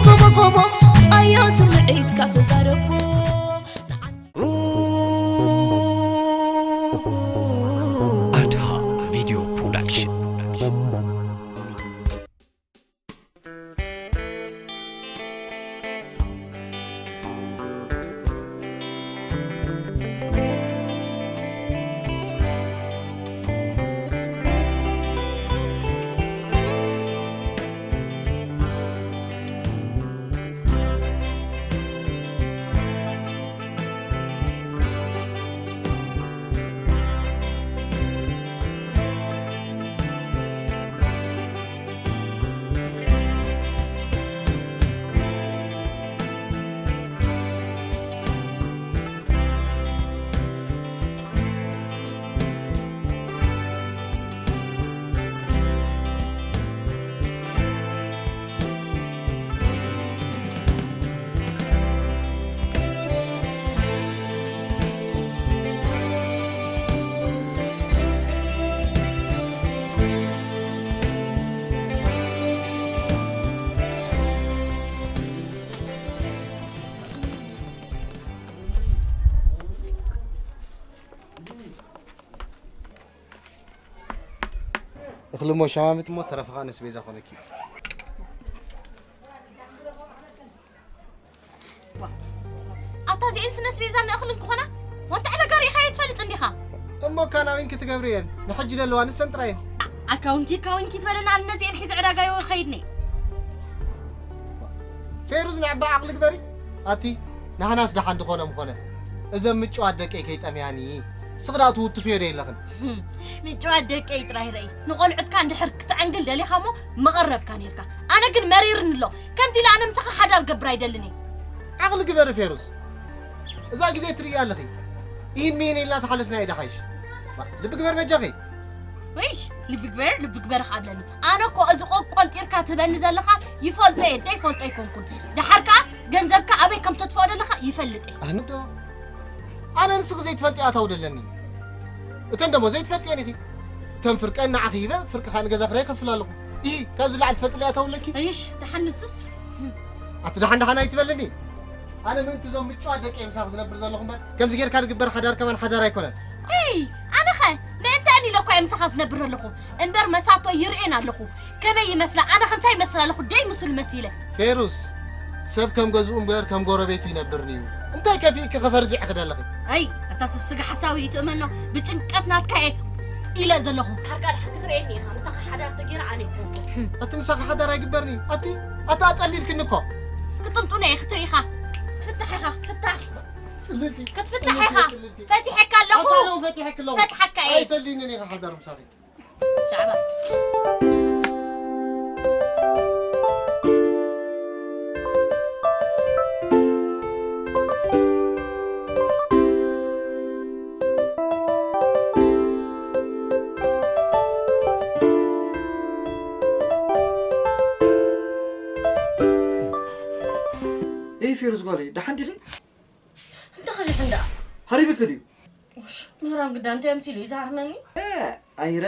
ኮቦ ኮቦ ኣያ ስምዒትካ ተዛረቦ ኣድሃ ቪድዮ ፕሮዳክሽን። እኽሊ እሞ ሸማሚት እሞ ተረፈ ኸኣ ነስቤዛ ኾነኪ። ኣታ እዚኤን ስነስቤዛ ንእኽልን ክኾና ወንታ ዕዳጋ ርኢኻዮ ትፈልጥ እንዲኻ? እሞ ካን ኣበይን ክትገብሪ እየን? ንሕጂ ዘለዋ ንሰን ጥራይ እየን። ኣካውንኪ ካውንኪ ትበለና፣ ኣነ ነዚኤን ሒዘ ዕዳጋ ይኸይድኒ። ፌሩዝ ንዕባ ዓቕሊ ግበሪ። ኣቲ ንሃናስ ደሓን ድኾነ ምኾነ። እዘን ምጭዋት ደቀይ ከይጠምያኒ። እስኺ ደኣ ትውትፍዮ ዶ የለኽን? ህም፣ ምጭዋት ደቀይ ጥራይ ረኢ። ንቖልዑትካ እንድሕር ክትዕንግል ደሊኻ እሞ መቐረብካ ነይርካ። ኣነ ግን መሪርኒ ኣሎ። ከምዚ ኢለ ኣነ ምሳኻ ሓዳር ገብር ኣይደልን እየ። ዓቕሊ ግበሪ ፌሩዝ። እዛ ግዜ ትርእያ ኣለኺ። ኢሂን ሚሂን ኢልና ተሓለፍናዮ ደሓይሽ። ልቢ ግበር በጃኺ። ወይ ልቢ ግበር፣ ልቢ ግበር ከኣብለኒ። ኣነ እኮ እዚ ቆንጢርካ ትበኒ ዘለኻ ይፈልጦ እየ፣ ደይፈልጦ ኣይኮንኩን። ደሓር ከኣ ገንዘብካ ኣበይ ከም ተጥፍኦ ዘለኻ ይፈልጥ እየ። ኣነ ዶ? ኣነ ንስኺ ዘይትፈልጢ ኣታዊ ደለኒ። እተን ደሞ ዘይትፈልጥየን ኢኺ። እተን ፍርቀን ንዓኺ ሂበ፣ ፍርቂ ከኣ ንገዛ ክራይ ይኸፍል ኣለኹ። ኢሂ፣ ካብዚ ላዕሊ ትፈልጥለይ ኣታዊ ኣለኪ? እይሽ፣ ደሓን ንሱስ። ኣቲ ደሓን ደሓን ኣይትበልኒ። ኣነ ምእንቲ እዞም ምጭዋት ደቀይ ምሳኺ ዝነብር ዘለኹ እምበር፣ ከምዚ ጌርካ ዝግበር ሓዳር ከማን ሓዳር ኣይኮነን። ኤይ፣ ኣነኸ ምእንታን ኢለ እኮ እየ ምሳኻ ዝነብር ዘለኹ። እምበር መሳቶ ይርእየን ኣለኹ። ከመይ ይመስላ? ኣነኸ እንታይ ይመስል ኣለኹ? ደይ ምስሉ መሲለ። ፌሩስ፣ ሰብ ከም ገዝኡ እምበር ከም ጎረቤቱ ይነብር እዩ። እንታይ ከፊእኪ ከፈርዚዕኺ ደለኺ? ኣይ፣ ኣታ ስስጋ ሓሳዊ ይትእመኖ፣ ብጭንቀት ናትካ እየ ኢለ ዘለኹ። ሓርቃ ድሓን ክትርእየኒ ኢኻ፣ ምሳኻ ሓዳር ተጌራ ኣነ ይኮንኩ። ኣቲ ምሳኻ ሓዳር ኣይግበርኒ። ኣቲ፣ ኣታ ኣጸሊልክኒ እኮ። ክጥንጡነ እየ ክትርኢ ኢኻ። ክትፍታሕ ኢኻ፣ ክትፍታሕ። ጽልልቲ። ክትፍታሕ ጽልልቲ፣ ኢኻ። ጽልልቲ። ፈቲሐካ ኣለኹ። ኣታ ነው ፈቲሐክ ኣለኹ። ፈትሓካ እየ። ኣይተሊንን ኢኻ ሓዳር ምሳኺ። ሻዕባ። ኤይ ፌሩዝ ጓለይ፣ ደሓን ዲኺ? እንተ ኸዚሕ እንዳ። ሃሪምኪ ድዩ? ምህራም ግዳ እንታይ ኣምሲሉ እዩ ዝሃርመኒ? ኤ፣ ኣይረ፣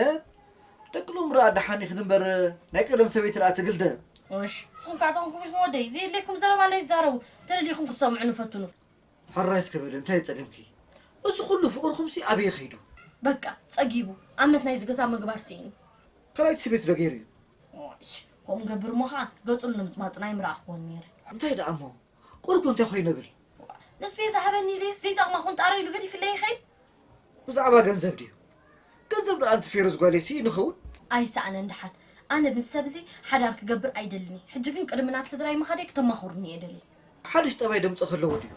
ደቂ ሎሚ ደኣ ደሓን ኢኽን እምበር፣ ናይ ቀደም ሰበይቲ ደኣ ትግልደ። እሽ፣ ንስኹም ከኣ ተኾንኩም ኢኹም ወደይ፣ ዘየድልየኩም ዘረባ እንዳይትዛረቡ፣ ተደሊኹም ክትሰምዑ ንፈትኑ። ሕራይ እስከ በሊ፣ እንታይ ጸገምኪ? እዚ ኩሉ ፍቕርኹምሲ ኣበይ ኸይዱ? በቃ፣ ጸጊቡ፣ ኣመት ናይዚ ገዛ ምግባር ስኢኑ። ካልኣይቲ ሰበይቲ ዶ ገይሩ እዩ? ኦይ፣ ከምኡ ገብር እሞ ኸኣ ገጹ ንምጽማጹ ናይ ምረኣኽዎን ነይረ። እንታይ ደኣ እሞ? ቁሩብ እንታይ ኮይኑ ብል? ነስቤ ዝሃበኒ ኢለስ ዘይጠቕማ ቁንጣሮ ኢሉ ገዲፍለይ ይኸይድ? ብዛዕባ ገንዘብ ድዩ? ገንዘብ ደኣ ኣንቲ ፌሩዝ ጓለይሲ ንኸውን? ኣይሰኣነን ደሓን። ኣነ ምስ ሰብ እዚ ሓዳር ክገብር ኣይደልን እየ። ሕጂ ግን ቅድሚ ናብ ስድራይ ምኻደይ ክተማኽሩኒ እየ ደልየ። ሓድሽ ጠባይ ደምጽእ ከለዎ ድዩ?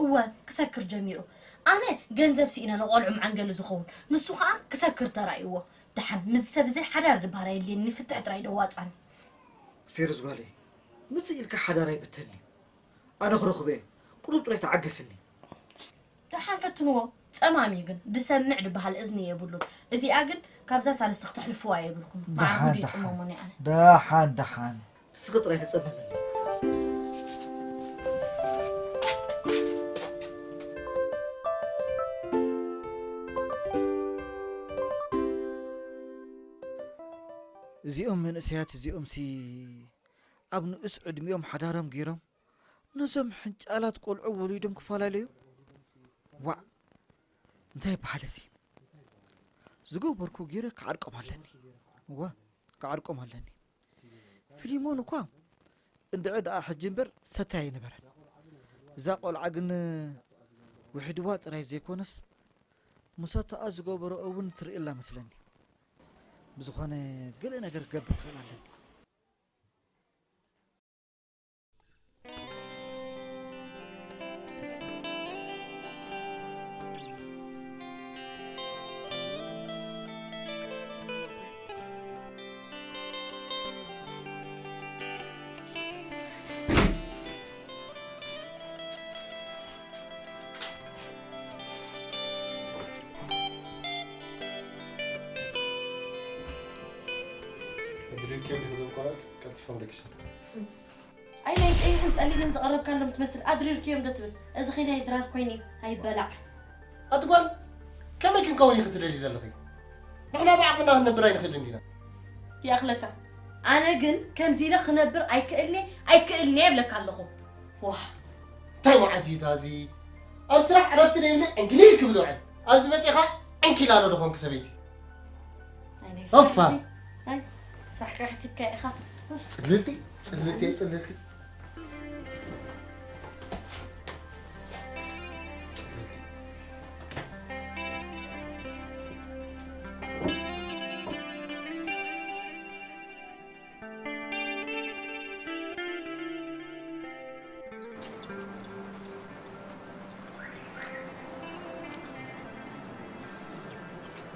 እወ፣ ክሰክር ጀሚሩ። ኣነ ገንዘብ ስኢነ ንቖልዑ መዓንገሊ ዝኸውን፣ ንሱ ኸኣ ክሰክር ተራእይዎ። ደሓን፣ ምስዚ ሰብ እዚ ሓዳር ድበሃል ኣየድልየኒ፣ ፍትሕ ጥራይ ደዋጻኒ። ፌሩዝ ጓለይ፣ ምጽእ ኢልካ ሓዳር ኣይብተን'ዩ። ኣነ ክረኽቦ እየ። ቁሩብ ጥራይ ተዓገስኒ። ደሓን ፈትንዎ። ጸማም እዩ ግን፣ ድሰምዕ ድበሃል እዝኒ የብሉን። እዚኣ ግን ካብዛ ሳልስቲ ክተሕልፍዋ የብልኩም። ደሓን፣ መዓርጉ ደሓን። ይጽመሞኒ ኣነ። ደሓን፣ ደሓን። ንስኺ ጥራይ ተጸመምኒ። እዚኦም መንእሰያት እዚኦምሲ ኣብ ንኡስ ዕድሚኦም ሓዳሮም ገይሮም ነዞም ሕንጫላት ቆልዑ ወሊዶም ክፈላለዩ? ዋእ፣ እንታይ ይበሃል እዚ? ዝገበርኩ ገይረ ክዓርቆም ኣለኒ። እወ፣ ክዓርቆም ኣለኒ። ፊሊሞን እኳ እንድዒ ደኣ ሕጂ እምበር ሰታይ ኣይነበረን። እዛ ቆልዓ ግን ውሒድዋ ጥራይ ዘይኮነስ፣ ምሰተኣ ዝገበሮ እውን ትርእየላ መስለኒ። ብዝኾነ፣ ገለ ነገር ክገብር ክኽእል ኣለኒ። ድሪል ኬም ዲኹም እዞም ቆልዑት ቀልጢፎም ደቂሶም። ኣይ ናይ ቀይሕን ጸሊምን ዝቐረብካሎም ትመስል። ኣድሪርክዮም ዶ ትብል? እዚ ኸ ናይ ድራር ኮይኒ ኣይበላዕ። ኣቲ ጓል፣ ከመይ ክንከውን ኢኺ ትደልዪ ዘለኺ? ንሕና ብዓቕምና ክንነብር ኣይንኽእልን ዲና? ይኣኽለካ። ኣነ ግን ከምዚ ኢለ ክነብር ኣይክእልኒ፣ ኣይክእልኒ እየ እብለካ ኣለኹ። ዋህ። እንታይ መዓት እዩ እታ እዚ? ኣብ ስራሕ ዕረፍቲ ዘይብለይ ዕንክሊል ክብል ውዕል። ኣብዚ መጺኻ ዕንኪላሎ ዝኾንኪ ሰበይቲ። ኣይ ናይ ኦፋ። ስራሕ እዚ። ኣይ፣ ስራሕካ ሓሲብካ ኢኻ። ጽልልቲ፣ ጽልልቲ፣ ጽልልቲ።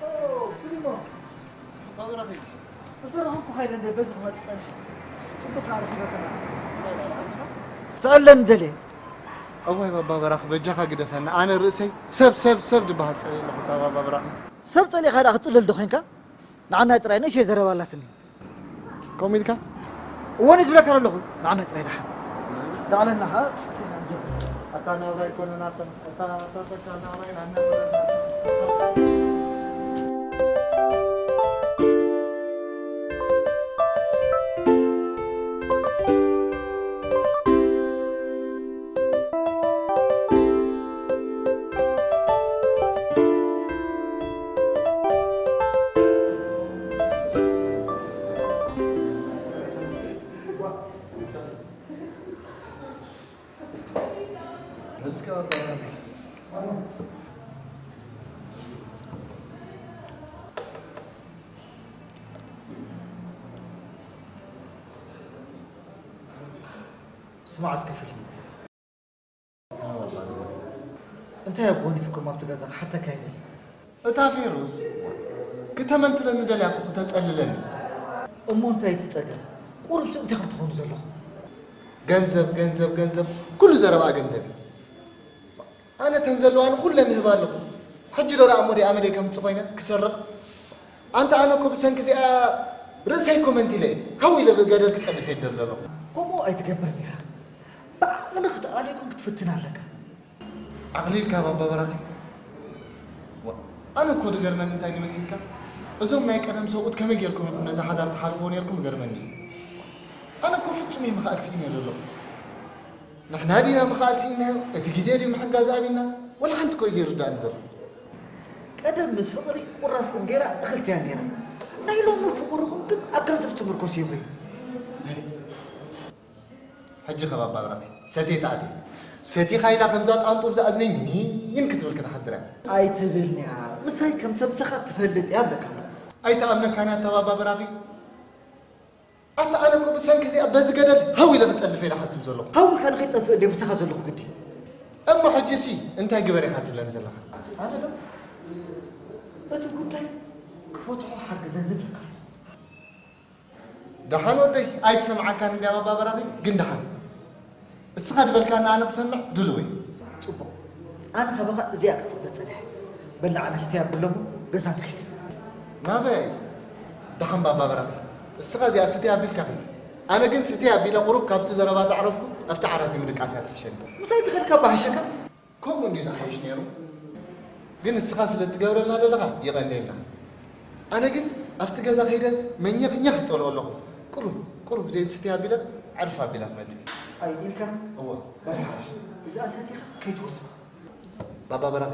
ኦ፣ ፊልሞ። ባባ በራኺ። እንተረኸብኩኻ ኢለ እንደ በዚ ክመጽእ ጸኒሐ። ጽቡቕ ከኣ ረኺበካ። ትዕለኒ ደልየ። እዋይ ባባ በራኺ፣ በጃኻ ግደፈኒ። ኣነ ርእሰይ ሰብ፣ ሰብ፣ ሰብ ድበሃል ጸልየ ኣለኹ፣ እታ ባባ በራኺ። ሰብ ጸሊእኻ ደኣ ክትጽልል ዶ ኾንካ? ንዓናይ ጥራይ ንእሽተይ ዘረባ ኣላትኒ። ከምኡ ኢልካ? እወ፣ እኔ ዝብለካ ዘለኹ፣ ንዓናይ ጥራይ ደሓን። ዳዕለና ኸዓ፣ ኣታ ናብራ ኣይኮነን፣ ኣታ፣ ኣታ፣ ኣታ፣ ኣታ ናብራ ኢና፣ ናብራ ኢና። ስማዕ እስከ ፊልም፣ እንታይ ኣብ ጎኒ ፍቅም ኣብቲ ገዛ ክሓተካ ይደሊ? እታ ፌሩዝ ክተመንትለኒ ደልያ እኮ ክተጸልለኒ። እሞ እንታይ እቲ ጸገም? ቁሩብ ስቕ እንታይ ከም ትኾኑ ዘለኹም? ገንዘብ፣ ገንዘብ፣ ገንዘብ፣ ኩሉ ዘረባኣ ገንዘብ እዩ። ኣነ እተን ዘለዋኒ ኩለን ይህባ ኣለኹ። ሕጂ ዶ ደኣ እሞ ደኣ ኣመለይ ከምጽእ ኮይነ ክሰርቕ? ኣንታ ኣነ እኮ ብሰንኪ እዚኣ ርእሰይ እኮ መንቲለ እየ። ሃው ኢለ ብገደል ክጸድፍ እየ ዝደሊ ዘለኹ። ከምኡ ኣይትገብርን ኢኻ። ብዓቕሊ ክትኣልዮ ግን ክትፍትን ኣለካ። ዓቕሊ ኢልካ ባባ በራኺ? ዋ፣ ኣነ እኮ ዝገርመኒ እንታይ እዩ መሲልካ? እዞም ናይ ቀደም ሰብኡት ከመይ ጌርኩም ኢኹም ነዚ ሓዳር ትሓልፍዎ ኔርኩም ይገርመኒ እዩ። ኣነ እኮ ፍጹም እየ ምኽኣል ስኢነ ዘለኹ። ንሕና ዲና ምኽኣል ስኢንናዮ? እቲ ግዜ ድዩ ምሕጋዝ ኣቢና? ወላ ሓንቲ እኮ እዩ ዘይርዳእኒ ዘሎ። ቀደም ምስ ፍቕሪ ቁራስ እንጌራ እኽልቲ እያ ነይራ። ናይ ሎሚ ፍቕርኹም ግን ኣብ ገንዘብ ዝተመርኮሰ እዩ ኮይኑ። ሕጂ ኸ ባባ ብራኺ፣ ሰትየ ተኣትየ። ሰቲኻ ኢላ ከምዛ ጣንጡብ ዝኣዝነይ ሚኒን ክትብል ክትሓድር እያ። ኣይትብል እያ። ምሳይ ከም ሰብ ምሳኻ ትፈልጥ እያ እብለካ ኣለኹ። ኣይትኣምነካን እያ እታ ባባ ብራኺ። ኣታ ኣነ እኮ ብሰንኪ እዚኣ በዚ ገደል ሃው ኢለ ክጸድፍ እየ ዝሓስብ ዘለኹ። ሃው ኢልካ ንኸይትጠፍእ እንድየ ምሳኻ ዘለኹ ግዲ። እሞ ሕጂሲ እንታይ ግበር ኢኻ ትብለኒ ዘለኻ? ኣነ ዶ? እቲ ጉዳይ ክፈትሖ ሓግዘኒ እብለካ ኣለኹ። ደሓን ወደይ፣ ኣይትሰምዓካን እንድያ ባባ በራኺ፣ ግን ደሓን። እስኻ ዝበልካኒ ኣነ ክሰምዕ ድሉው እየ። ጽቡቕ። ኣነ ካባኻ እዚኣ ክጽበ ጸኒሐ። በል ንዓና ስትያ ኣብሎ እሞ ገዛ ንኺድ። ናበይ? ደሓን ባባ በራኺ። እስኻ እዚኣ ስትያ ኣቢልካ ኺድ። ኣነ ግን ስትያ ኣቢለ ቁሩብ ካብቲ ዘረባ ዘዕረፍኩ ኣብቲ ዓራት ምድቃስ እያ ትሕሸኒ። ምሳይ እንተኸድካ እባ ሕሸካ። ከምኡ እንድዩ ዝሓይሽ ነይሩ። ግን ንስኻ ስለ እትገብረልና ዘለኻ የቐንየልና። ኣነ ግን ኣብቲ ገዛ ከይደ መኘኽኘኽ ይጸልኦ ኣለኹ። ቁሩብ፣ ቁሩብ ዘይን ስትያ ኣቢለ ዕርፍ ኣቢላ ትመጽእ። ኣይ ኢልካ? እወ። በልሓሽ። እዛ ሰቲኻ ከይትወስኽ። ባባ በራኺ፣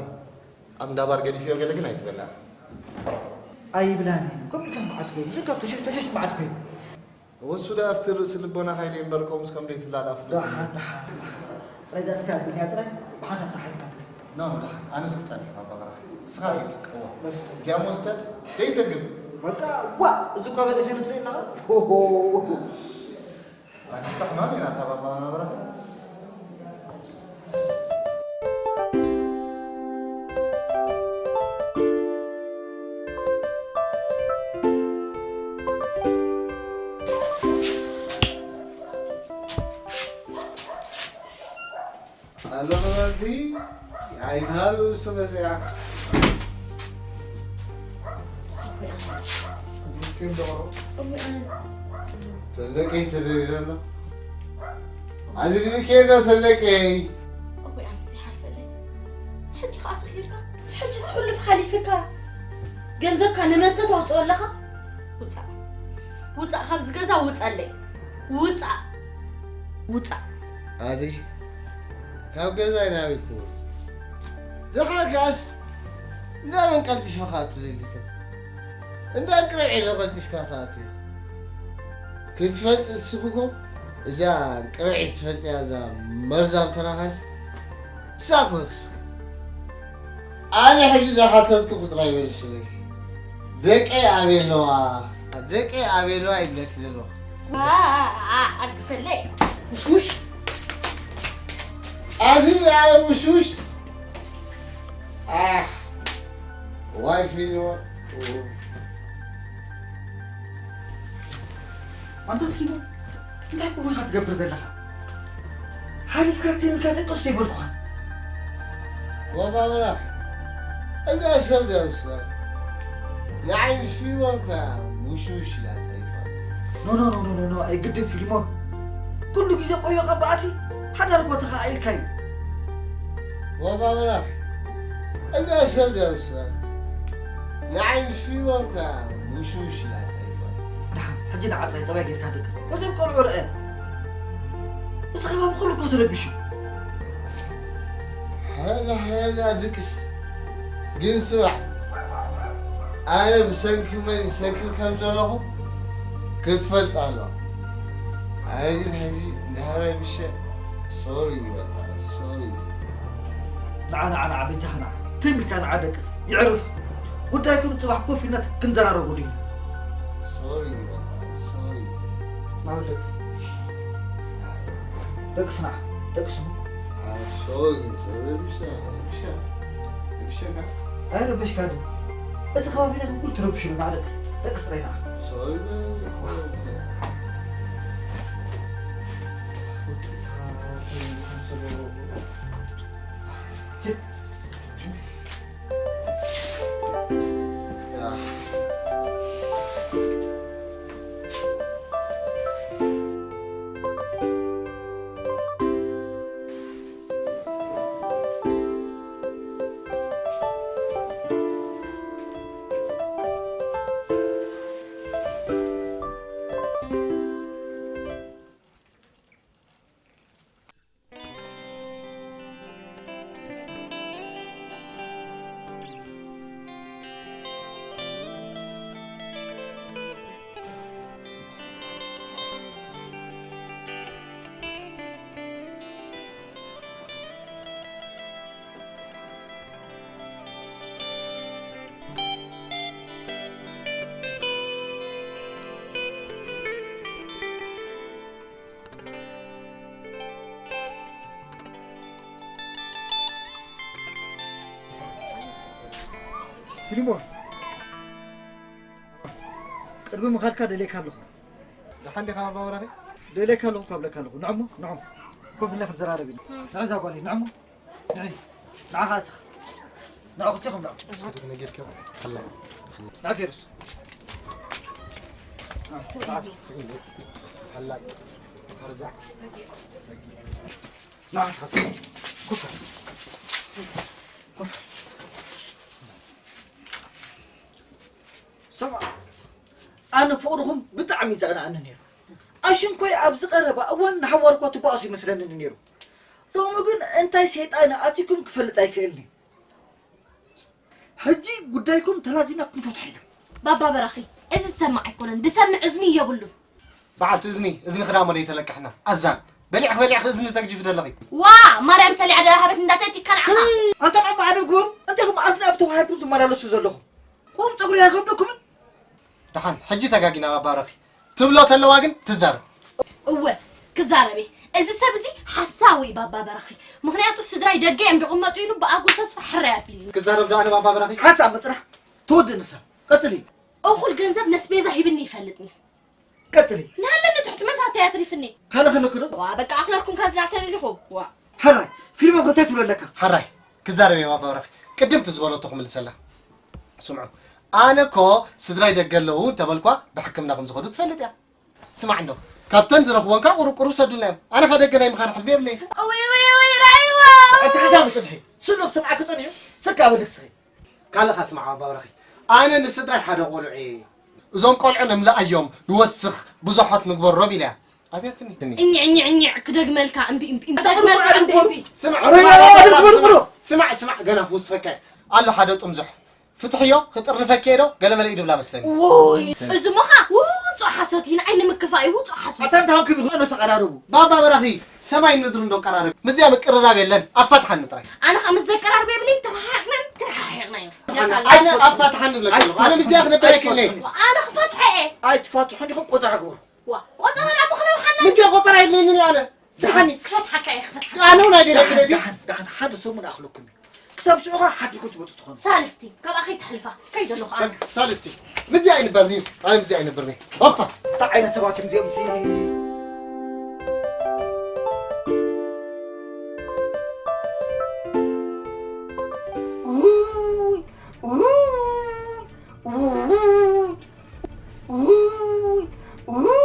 ኣብ እንዳ ባር ገዲፍዮ ገለ ግን ኣይትበላ። ኣይብላን። ከምኡ ኢልካ መዓስ ኮይኑ? ስልካ ተሸሽ ተሸሽ መዓስ ኮይኑ? ወሱ ዳ ኣብቲ ርእሲ ልቦና ካይደ እምበር ከምስ ከም ደይትላላ ፍሉጥ። ደሓን ደሓን። ጥራይ እዛ ስቲያ ኣቢልያ ጥራይ ብሓንሳብ ተሓይሳ። ኖ ኖ ደሓን ኣነስ ክጸንሕ ባባ በራኺ። ንስኻ ሂድ። እወ። በስ። እዚኣ ሞስተ ደይደግም። በቃ ዋ እዚ እኳ በዚሑ ንትርኢ ኣለኻ። ሆሆ። ኣንስታ ሕማም ኢና እታ ባባ ናብራ። ኣለኹ በልቲ ኣይትሃሉ እሱ በዚኣ። እሙይ ኣነ ሰለቀይ ተደሪረ ኣሎ። ኣድሪሩ ኬዶ ሰለቀይ። እሙይ ኣነ ዘይሓልፈለይ። ሕጂ ከኣ ሰኺርካ? ሕጂስ ሕሉፍ ሓሊፍካ። ገንዘብካ ንመስተ ተውፅኦ ኣለኻ? ውፃእ። ውፃእ ካብዚ ገዛ ውፀለይ። ውፃእ። ውፃእ። ኣቲ ካብ ገዛይ ናበይ ክወፅእ? ደሓር ከኣስ ናበን ቀልጢፈ ክኣቱ ደሊኺ? እንዳ እንቅርዕ ኢለ ቀልጢፍካ ትኣትዮ። ክትፈልጢ እስኺ እኮ እዛ እንቅርዒት ትፈልጥያ እዛ መርዛም ተናኻስ እሳ እኮ ኢኺ እስኺ። ኣነ ሕጂ ዝሓተትኩ ጥራይ መልስለይ። ደቀይ ኣበይ ኣለዋ? ደቀይ ኣበይ ኣለዋ ይብለኪ ዘለኹ። ኣልግሰለይ ውሽውሽ ኣዚ ኣረ ውሽውሽ ኣሕ ዋይ ፊልሞ ኣንታ ፊልሞ እንታይ ኮን ኢኻ ትገብር ዘለኻ? ሓሊፍካ ተይብልካ ደቀስ ዘይበልኩኻ። ወባበራ እዛ ሰብ ደምስባት ንዓይ ምስ ፊልሞን ከ ውሽውሽ ኢላ ተሪፋ። ኖ ኖ ኖ ኖ ኖ ኣይግድን ፊልሞን ኩሉ ግዜ ቆዮ ቀባእሲ ሓዳር ጎተኻ ኢልካ እዩ። ወባበራ እዛ ሰብ ደምስባት ንዓይ ምስ ፊልሞን ከ ውሽውሽ ኢላ ተሪፋ። ደሓን ሕጂ ንዓ ጥራይ ጠባይ ጌርካ ደቅስ እዞም ቆልዑ ርአ። እዚ ከባቢ ኩሉ እኮ ተረቢሹ። ሓላ ሓላ ድቅስ ግን ስማዕ፣ ኣነ ብሰንኪ መን ይሰክር ከም ዘለኹ ክትፈልጥ ኣለዋ። ኣነ ግን ሕዚ እንድሕር ረቢሸ ሶሪ ይበል ማለት ሶሪ። ንዓ ንዓ ንዓ በጃኻ ንዓ ትም ኢልካ ንዓ ደቅስ የዕርፍ። ጉዳይኩም ጽባሕ ኮፍ ኢልና ክንዘራረበሉ ኢና። ሶሪ ይበል ማለት ሶሪ። ናበል ደቅስ። ደቅስ ንዓ ደቅስ እሞ። ኣይ ሶሪ ሶሪ ብሻ ብሻ ብሻ ኣይረበሽካ ዶ? እዚ ከባቢና ግን ኩሉ ተረብሹ ኣሎ ንዓ ደቅስ። ደቅስ ጥራይ ንዓ። ሶሪ በል። ፊሊሞን፣ ቅድሚ ምኻድካ ደልየካ ኣለኹ። ደሓን ዲኻ ኣባ በራኺ? ደልየካ ኣለኹ እኳ እብለካ ኣለኹ። ንዕሞ፣ ንዑ። ኮፍ ኢልና ክንዘራረብ ኢና። ንዑ እዛ ጓለይ፣ ንዕሞ። ንዒ። ንዓኻ እስኻ። ንዑ ክልቴኹም ንዑ። ነጊርካ። ሓላ። ንዓ ፌሩስ። ንዓ፣ ንዓ። ሓላ። ፈርዛዕ። ንዓ እስኻ። ኮፍ በል። ኮፍ በል። ስምዑ፣ ኣነ ፍቕርኹም ብጣዕሚ እዩ ዘቕንኣኒ ነይሩ። ኣይ ሽንኮይ ኣብዚ ቀረባ እዋን ንሓዋርኳ ትበኣሱ ይመስለኒ ነይሩ። ሎሚ ግን እንታይ ሰይጣን ኣቲኩም ክፈልጥ ኣይክእልን እዩ። ሕጂ ጉዳይኩም ተላዚምና ክንፈትሖ ኢና። ባባ በራኺ፣ እዚ ዝሰማዕ ኣይኮነን፣ ዝሰምዕ እዝኒ የብሉን። በዓልቲ እዝኒ፣ እዝኒ ክዳሞ ደይ ተለቅሕና። ኣዛን፣ በሊዕኺ በሊዕኺ እዝኒ ተግጅፊ ደለኺ። ዋ፣ ማርያም ሰሊዓ ደሃበት እንዳተቲካ ንዓኻ። ኣንታ ንዕማ ዓለም ግበሩ፣ እንታይ ኢኹም ኣፍና ኣፍ ተዋሂድኩም ትመላለሱ ዘለኹም? ቁሩብ ጸጉሪ ኣይኸብደኩምን? ደሓን፣ ሕጂ ተጋጊና ባባ በራኺ። ትብሎ ተለዋ ግን ትዛረብ። እወ፣ ክዛረብ እየ። እዚ ሰብ እዚ ሓሳዊ እዩ ባባ በራኺ። ምኽንያቱ ስድራይ ደገ እዮም ዝቕመጡ ኢሉ ብኣጉል ተስፋ ሕራይ ኣቢሉ። ክዛረብ ዶ ኣነ ባባ በራኺ? ሓንሳብ ምጽናሕ ትወድእ ንሳ። ቀጽሊ። እኹል ገንዘብ ነስቤዛ ሂብኒ ይፈልጥኒ። ቀጽሊ። ንሃለኒ ትሕቲ መሳተይ ኣትሪፍኒ። ካልእ ከለኩ ዶ? ዋ፣ በቃ ኣኽለኩም ካብዚ ኣተሪኹ። ዋ። ሕራይ፣ ፊልም እንታይ ትብሎ ኣለካ? ሕራይ፣ ክዛረብ እየ ባባ በራኺ። ቅድም ትዝበለቶ ክምልሰላ። ስምዑ፣ ኣነ እኮ ስድራይ ደገ ኣለዉ እንተበልኳ ብሕክምና ከም ዝኸዱ ትፈልጥ እያ። ስማዕ እንዶ፣ ካብተን ዝረኽቦንካ ቁሩብ ቁሩብ ሰዱልና እዮም። ኣነ ኸ ደገ ናይ ምኻድ ሕልሚ የብለይ። ውይ፣ ውይ፣ ውይ፣ ራይዋ! ኣንተ ኸዛ ምጽንሒ፣ ስሉኽ ስምዓኪ ጸኒሑ፣ ስካ በደስኺ። ካልኻ ስማዕ ባባ በራኺ። ኣነ ንስድራይ ሓደ ቆልዑ እየ። እዞም ቆልዑ ንምልኣዮም፣ ንወስኽ፣ ብዙሓት ንግበሮም ኢለ እያ። ኣብያትኒ። እኝ፣ እኝ፣ እኝ፣ ክደግመልካ፣ እምቢ፣ እምቢ፣ እምቢ፣ ኣታ ክደግመልካ፣ ቁሩብ እምቢ፣ እምቢ። ስማዕ፣ ሮይ፣ ስማዕ፣ ሮይ፣ ሮይ፣ ስማዕ፣ ሮይ። ስማዕ፣ ስማዕ፣ ገና ክውስኸካ እየ። ኣሎ ሓደ ጥምዙሕ። ፍትሕዮ፣ ክጥርንፈኪ እየ ዶ? ገለ መለ እዩ ድብላ መስለኒ። ውይ፣ እዚ እሞ ኸዓ ውጹእ ሓሶት እዩ፣ ንዓይ ንምክፋእ እዩ፣ ውጹእ ሓሶት። ኣታ እንታይ ኮንኩም ኢኹም ተቐራረቡ? ባባ በራኺ፣ ሰማይ ምድሪ እንዶ ቀራረብ። ምስዚኣ ምቅርራብ የለን፣ ኣፋትሓኒ ጥራይ። ኣነ ኸዓ ምስ ዘቀራርብ የብለይ፣ ተረሓሒቕና፣ ተረሓሒቕና እዩ። ኣነ ኣፋትሓኒ ዝብለኪ ኣለኹ። ኣነ ምስዚኣ ክነብር ኣይክእልን እየ። ኣነ ክፈትሖ እየ። ኣይትፋትሑን ኢኹም፣ ቆጸራ ግበሩ። ዋ፣ ቆጸራ ደኣ ምኽነው ሓና። ምስዚኣ ቆጸራ የለንን ኣነ። ፍትሓኒ። ክፈትሓካ እየ፣ ክፈትሓካ። ኣነ እውን ኣይደልየክን እየ። ደሓን፣ ደሓን፣ ሓደ ሰሙን ኣኽለኩም እዩ። ክሳብ ሽዑ ኸዓ ሓሲብኩም ትመጹ ትኾኑ። ሳልስቲ፣ ካብኣ ከይትሕልፋ። ከይደ ኣለኹ ኣነ። በቃ፣ ሳልስቲ። ምስዚ ኣይንበርኒ፣ ኣነ ምስዚ ኣይንበርኒ። ኦፋ። እንታይ ዓይነት ሰባት እዮም እዚኦም ሲ? ውይ፣ ውይ፣ ውይ፣ ውይ፣ ውይ፣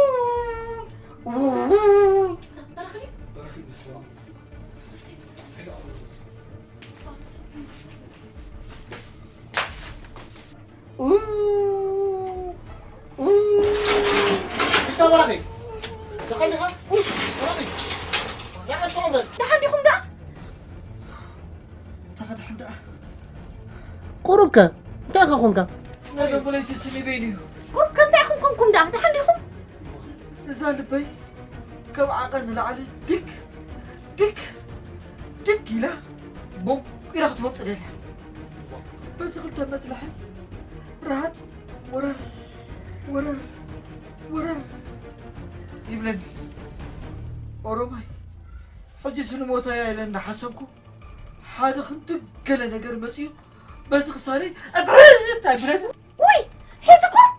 ውይ። በረኽት እዩ። በረኽት ይመስለኒ። ደሓን ዲኹም ደኣ? እንታይ ከድሕን ደኣ? ቁሩብከ እንታይ ኢኻ ኾንካ? ወደ ፖለቲክስ ሊበይን እዩ። ቁሩብከ እንታይ ኢኹም ኮንኩም ደኣ? ደሓን ዲኹም? እዛ ልበይ ካብ ዓቐን ንላዕሊ ድክ ድክ ድክ ኢላ ቦንቂራ ክትወጽእ ደልያ። በዚ ክልተ መጽለሒ ረሃጽ ወረር ወረር ወረር ይብለኒ። ኦሮማይ፣ ሕጂስ ንሞታ እያ ኢለ እናሓሰብኩ፣ ሓደ ክንዲ ገለ ነገር መጺኡ፣ በዚ ክሳደይ እጥዕት ኣይብለኒ። ውይ፣ ሒዝኩም?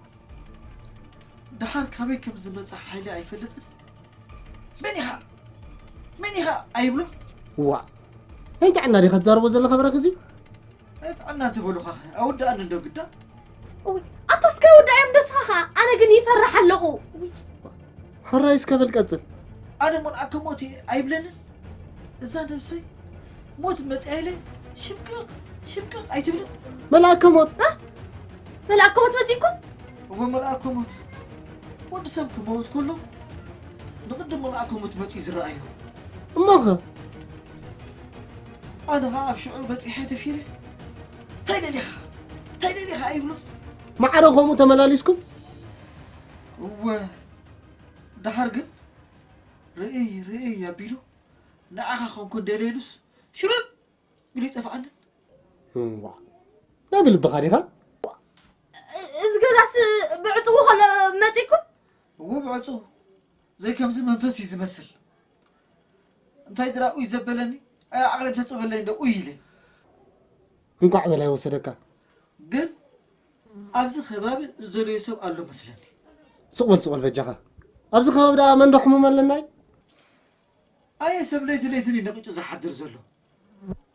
ደሓር ካበይ ከም ዝመጽእ ሓይሊ ኣይፈልጥን። መን ኢኻ? መን ኢኻ? ኣይብሎ። ዋእ፣ ናይ ጥዕና ዲኻ ትዛረቦ ዘለኻ ብራኽ እዚ? ናይ ጥዕና እንተበሉኻኸ ኣውድኣኒ እንዶ ግዳ? እውይ፣ ኣታ እስከ ኣውድኣዮም ደስኻ ኸኣ፣ ኣነ ግን ይፈርሕ ኣለኹ። እውይ። ሕራይ እስከ በል ቀጽል። ኣነ መልኣከ ሞት እየ ኣይብለንን? እዛ ነብሰይ ሞት መጽኣ ኢለ ሽምቅቕ፣ ሽምቅቕ ኣይትብልን? መልኣከ ሞት? እ? መልኣከ ሞት መጺእኩም? እወ፣ መልኣከ ሞት። ወዲ ሰብ ክመውት ከሎ ንቕድም መልኣከ ሞት መጺኡ ዝረኣዮ። እሞኸ? ኣነ ኸኣ ኣብ ሽዑ በጺሐ ደፊረ። እንታይ ደሊኻ? እንታይ ደሊኻ? ኣይብሉን። ማዕረ ከምኡ ተመላሊስኩም? እወ፣ ደሓር ግን ርእይ፣ ርእይ ኣቢሉ ንዓኻ ከምኩ እንደለ ኢሉስ ሽርብ ኢሉ ይጠፍኣኒ። እዋ፣ ናይ ብልብኻ ዲኻ? እ-፣ እዚ ገዛስ ብዕጽዉ ኸሎ መጺእኩም? እዎ፣ ብዕጽዉ። ዘይከምዚ መንፈስ እዩ ዝመስል። እንታይ ድራ ኡይ ዘበለኒ? ኣይ ዓቕሊ ተጽበለኒ ዶ ኡይ ኢለ። እንቋዕ በላይ ወሰደካ። ግን ኣብዚ ከባቢ ዝደለዮ ሰብ ኣሎ መስለኒ። ስቕ በል፣ ስቕ በል በጃኻ። ኣብዚ ከባቢ ደኣ መን ዶ ሕሙም ኣለናይ? ኣየ ሰብ ለይቲ ለይቲ ድዩ ነቒጡ ዝሓድር ዘሎ?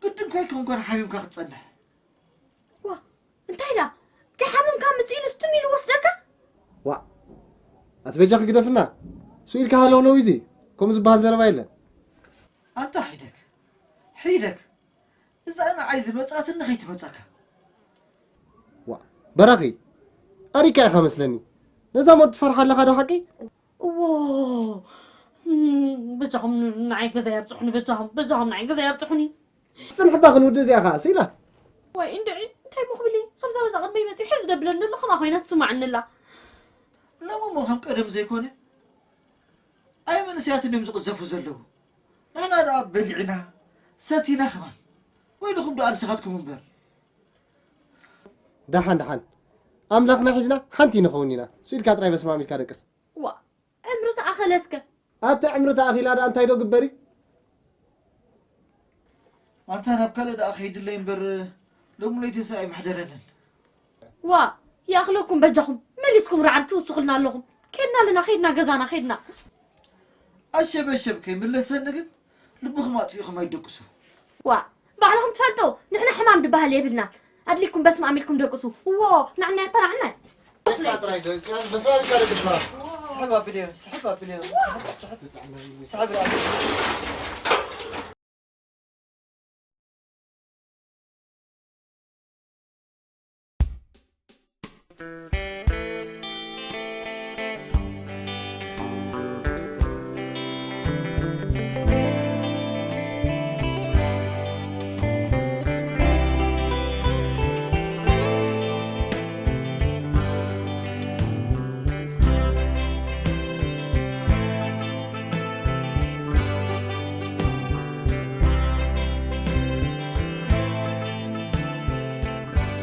ግድን ኮይ ከም ኮነ ሓሚምካ ክትጸንሕ። ዋ፣ እንታይ ዳ? እንታይ ሓሚምካ ምጽእ ኢሉ ስቱም ኢሉ ወስደካ? ዋ፣ ኣቲ በጃኺ ግደፍና። ስቕ ኢልካ ሃለውለው እዩ እዚ። ከምኡ ዝበሃል ዘረባ የለን። ኣንታ ሒደግ፣ ሒደግ። እዛ ንዓይ ዝመጻትኒ ከይትመጻካ። ዋ፣ በራኺ፣ ኣሪካ ኢኻ መስለኒ። ነዛ ሞት ትፈርሓ ኣለኻ ዶ ሓቂ? እዎ። እም፣ በጃኹም ንዓይ ገዛ ያብፅሑኒ፣ በጃኹም፣ በጃኹም ንዓይ ገዛ ያብፅሑኒ። ጽንሕባ ክንውድእ እዚኣ ኸዓ ስኢላ። ዋይ እንድዒ፣ እንታይ እሞ ክብል እየ? ከምዛ በዛ ቅድመይ መፂኡ ሕዚ ደብለኒ ዘሎ ከምኣ ኮይና ትስማዓኒ ኣላ። ሎሚ እሞ ከም ቀደም ዘይኮነ። ኣይ መንእሰያት እዮም ዝቕዘፉ ዘለዉ። ንሕና ደኣ በሊዕና ሰቲና ከማን። ወይልኹም ደኣ ንስኻትኩም እምበር። ደሓን ደሓን ኣምላኽና ሒዝና ሓንቲ ንኸውን ኢና። ስኢልካ ጥራይ በስማም ኢልካ ደቅስ። ዋ፣ ዕምሪ ተኣኸለትከ? ኣቲ ዕምሪ ተኣኺላ ደኣ እንታይ ዶ ግበር እዩ? ኣንታ ናብ ካልእ ደኣ ከይድለይ እምበር ሎሚ ለይቲ ሰ ኣይመሕደረንን። ዋ፣ ይኣኽለኩም በጃኹም፣ መሊስኩም ረዓድ ትውስኹልና ኣለኹም። ከድና ኣለና፣ ከድና ገዛና ከድና። ኣሸብ ኣሸብ ከይምለሰኒ ግን ልብኹም ኣጥፊእኹም ኣይደቅሱ። ዋ፣ ባዕልኹም ትፈልጡ፣ ንሕና ሕማም ድበሃል የብልናን። ኣድሊኩም በስመ ኣም ኢልኩም ደቅሱ። እዎ፣ ናዕናይ ኣታ ናዕናይ። ጥራይ ደቂ በስመ ኣም ኢልካ ደቅስ። ስሕብ ኣብልዮ፣ ስሕብ ኣብልዮ። ስሕብ ኣብልዮ።